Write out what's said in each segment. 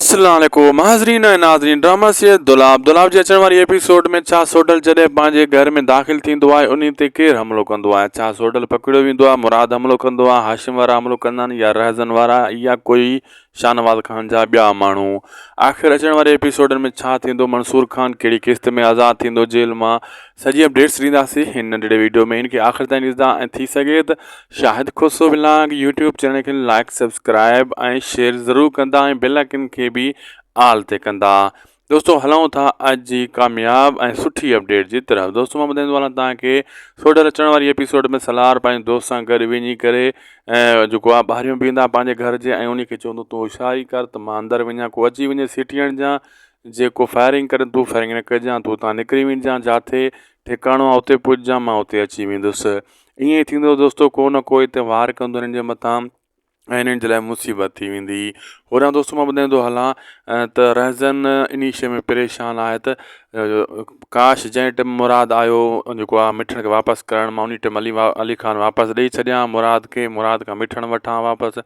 السلام عليڪم حاضرين ۽ ناظرين ڊراما سيريل دولاب دولاب جي اچڻ واري ايپيسوڊ ۾ ڇا سوڍل جڏهن پنهنجي گهر ۾ داخل ٿيندو آهي انهي تي ڪير حملو ڪندو آهي ڇا سوڍل پڪڙيو ويندو آهي مراد حملو ڪندو آهي هاشم وارا حملو ڪندا آهن يا رهزن وارا يا ڪوئي شاهنواز خان جا ٻيا ماڻهو آخر اچڻ واري ايپيسوڊن ۾ ڇا ٿيندو منصور خان ڪهڙي قسط ۾ آزاد ٿيندو جيل مان سڄي اپڊيٽس ڏينداسين هن ننڍڙي ويڊيو ۾ هن کي آخر تائين ڏسندا ۽ ٿي سگهي ته Shahid Khoso vlog YouTube channel کي لائڪ سبسڪرائب ۽ شيئر ضرور ڪندا ۽ بيل آئيڪن کي به آل تي ڪندا دوستو هلون ٿا اڄ جي ڪامياب ۽ سٺي اپڊيٽ جي طرف دوستو مان ٻڌائيندو هلان توهان کي سوڍل اچڻ واري ايپيسوڊ ۾ سلار پنهنجي دوست سان گڏ وڃي ڪري ۽ جيڪو آ ٻاهريون بيهندا پنهنجي گهر جي ۽ ان کي چوندو تون هوشياري ڪر ته مان اندر وڃان ڪو اچي وڃي سيٽي هڻجان جيڪو فائرنگ ڪري تون فائرنگ نه ڪجان تون اتان نڪري وڃجان جاٿي ٺڪاڻو آ اتي پڄجان مان اتي اچي ويندس ائين ئي ٿيندو دوستو ڪو نه ڪو هتي وار ڪندو هنن جي مٿان ۽ هنن جي لاء مصيبت ٿي ويندي هوڏانهن دوستو مان ٻڌائيندو هلان ته رهزن انهي شيء ۾ پريشان آهي ته ڪاش جنهن ٽيم مراد آيو جيڪو آهي مٺڻ کي واپس ڪرڻ مان انهي ٽيم علي علي خان واپس ڏئي ڇڏيان مراد کي مراد کان مٺڻ وٺان واپس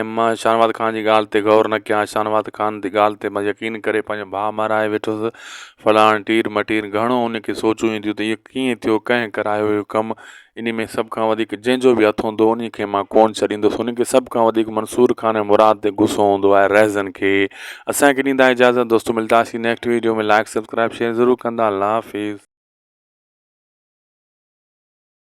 ۽ مان شاهنواز خان جي ڳالهه تي غور نه ڪيان شاهنواز خان جي ڳالهه تي مان يقين ڪري پنهنجو ڀاء مارائي ويٺس فلاڻ ٽير مٽير گهڻو ان کي سوچون اينديون ته اهو ڪيئن ٿيو ڪنهن ڪرايو اهو ڪم انهي ۾ سڀ کان وڌيڪ جنهن جو به هٿ هوندو انهي کي مان ڪونه ڇڏيندس انهي کي سڀ کان وڌيڪ منصور خان ۽ مراد تي غصو هوندو آهي رهزن کي اسان کي ڏيندا اجازت دوستو ملداسين next video ۾ like subscribe share ضرور ڪندا الله حافظ.